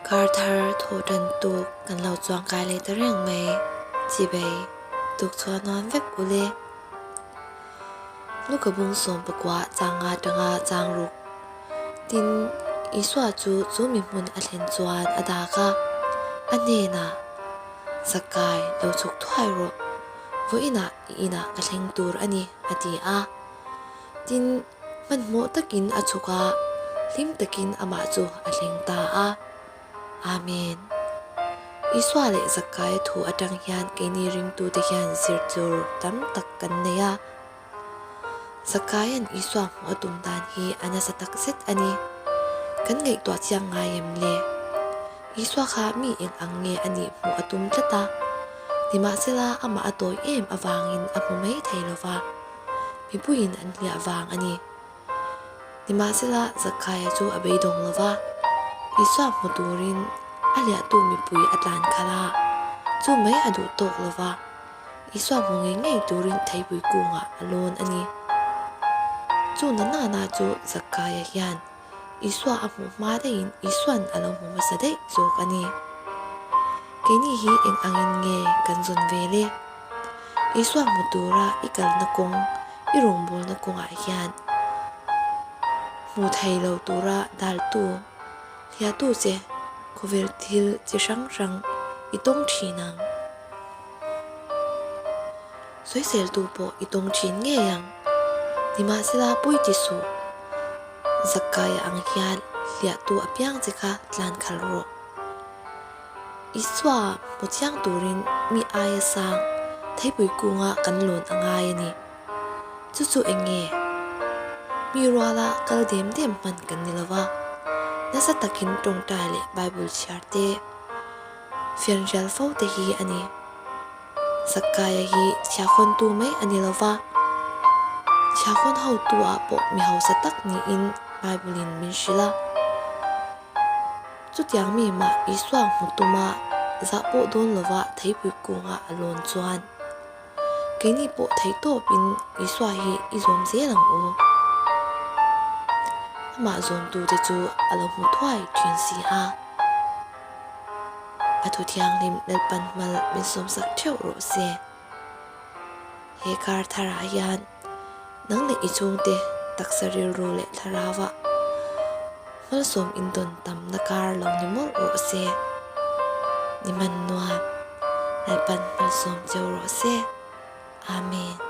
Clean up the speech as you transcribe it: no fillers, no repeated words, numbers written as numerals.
Kar thar thawh tan tuk kan lo chuang kai leh ta reng mai. Chibei, tuk chhuah nuam vek u le. Luka bung 19 changa tanga chang ruk. Tin, Isua chu chu mi hmun a thlen chuan a dak a, a hnenah, Zakai, lo chhuk thuai rawh. Vawiinah i inah ka thleng tur a ni, a ti a. Tin, hmanhmawh takin a chhuk a, hlim takin amah chu a thleng ta a. Amen. Isua leh Zakaia thu atang hian keini ringtute hian zirtur tam tak kan nei a. Zakaia'n Isua hmuh a tum dan hi a nasa tak zet a ni. Kan ngaihtuah chiang ngai em le? Isua kha mi eng ang nge a nih hmuh a tum tlat a. Nimahsela amah a tawi em avangin a hmu mai thei lo va, mipuiin an hliah vang a ni. Nimahsela Zakaia chu a beidawng lo va, Isua hmu turin a hliahtu mipui a tlan khalh a, chu mai a duh tawk lo va, Isua hmu ngei ngei turin theipui kungah a lawn a ni. Chu na nana chu Zakaia hian Isua a hmuh hma daihin Isua'n a lo hmu hmasa daih zawk a ni. Keini hi eng angin nge kan zawn ve le? Isua hmu tura i kalna kawng, i rawngbawlna kawngah hian hmu thei lo tura daltu, hliahtu che khawvel thil chi hrang hrang i tawng thin ang. Sawiseltu pawh i tawng thin ngei ang. Nimahsela pui ti suh. Zakaia ang hian hliahtu apiang che kha tlan khalh rawh. Isua hmu chiang turin mi aia sang theipui kunga kan lawn a ngai a ni. Chu chu eng nge? Mi ruala kal dem dem hman kan ni lo va, nasa takin tawngtai leh Bible chhiar te, fianrial fo te hi a ni. Zakaia hi chhiahhawntu mai a ni lo va, chhiahhawn hotu ah pawh mi hausa tak niin Bible in min hrilh a. Chutiang mi mah Isua hmu tuma zah pawh dawn lova theipui kungah a lawn chuan, Keini pawh theih tawpin Isua hi i zawm zel ang u. Amah zawmtute chu a lo hmu thuai thin si a. A thu thianghlim Lalpan hmal min sawmsak theuh rawh se. He kar tharah hian nang leh i chhungte taksa rilru leh thlarauah malsawm indawn tamna kar lo ni mawlh rawh se. Ni hman nuam Lalpan malsawm cheu rawh se. Amen.